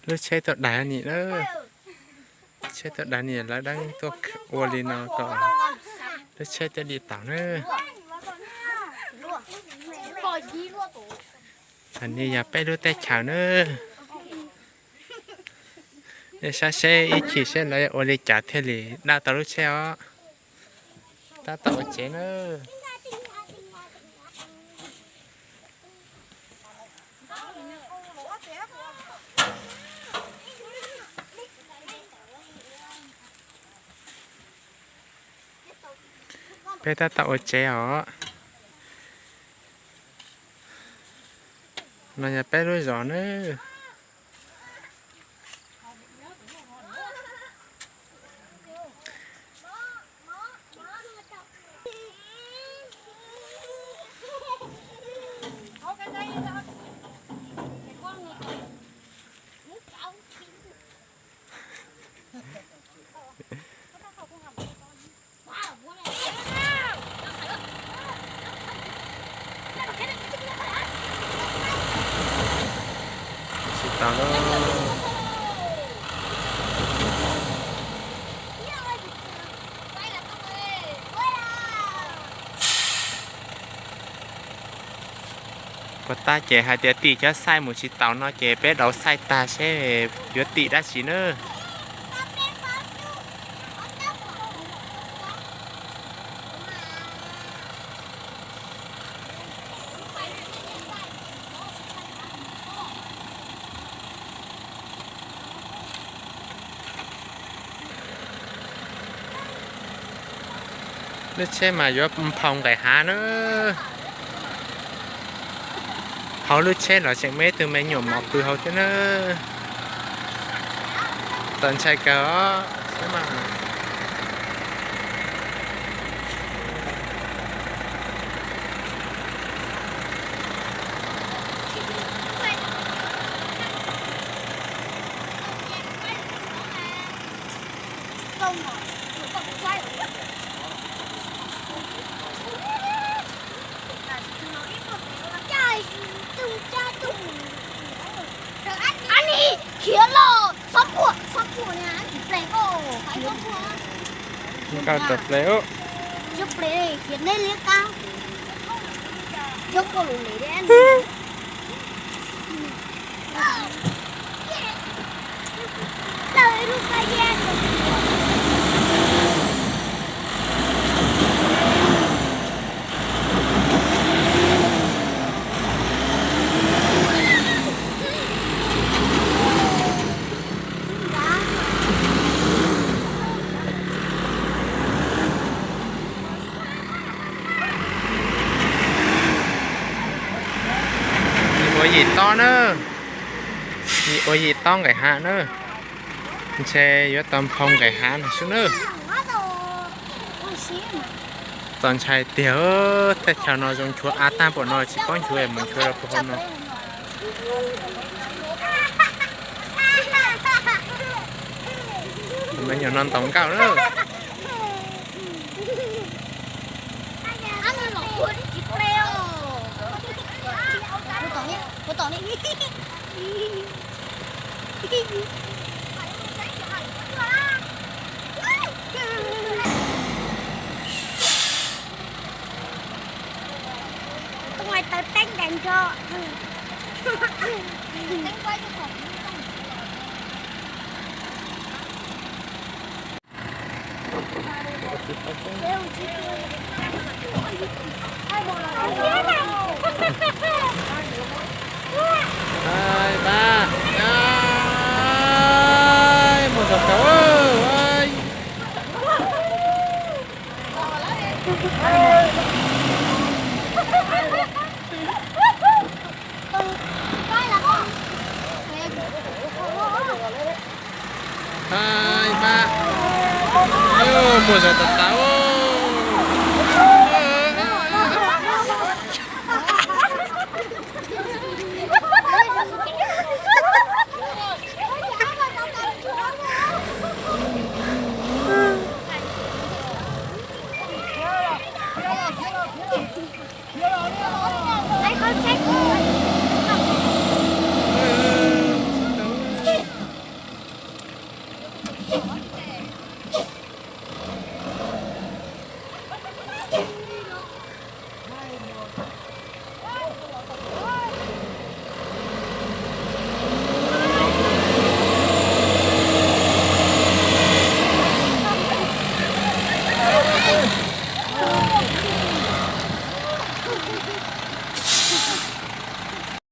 Lub tsheb tuaj daig ni na. Tsheb tuaj daig ni lawv deev tuaj ua li no kom lub tsheb thiaj li tau na. Tam no yog peb lub teb chaws na. Nej saib seb ib chim seb lawv ua li cas thiaj li daj tau lub tsheb os. Tab tom ua tsev na. Peb tab tom ua tsev os. No yog peb lub zos na. Tsis tau na. Puas tab ces hais tias tim cov xaij mus tsis taus no ces peb dauv xaij tag seb yuav tim dab tsi na. Lub tsheb mas yuav nphau nqaim hav na. Hauv lub tsheb los tseem muaj ib tug me nyuam mos pw hauv thiab na. Txaus ntshai kawg os. Ab ni, khiav los, txhob quaj, txhob quaj na, tsis pleg koj. Nkauj tawm pleg ub. Tsis pleg, khiav neb liab qab. Yog koj lus li. Yim ua yim tob na, yim ua yim tob nqaim hav na, ntshe yuav tau nphau nqaim hav no xwb na. Txaus ntshai tiag, tej chaw no zoo nchuav av tag npaum no tsis paub nchuav es mus nchuav rau puag hauv no. Me nyuam no ntaus nkauj na. Tus tawv teeb nkaus nrho. Ai, pab, ai, muaj zog kawg, ai. Ai, pab, muaj zog tas tas.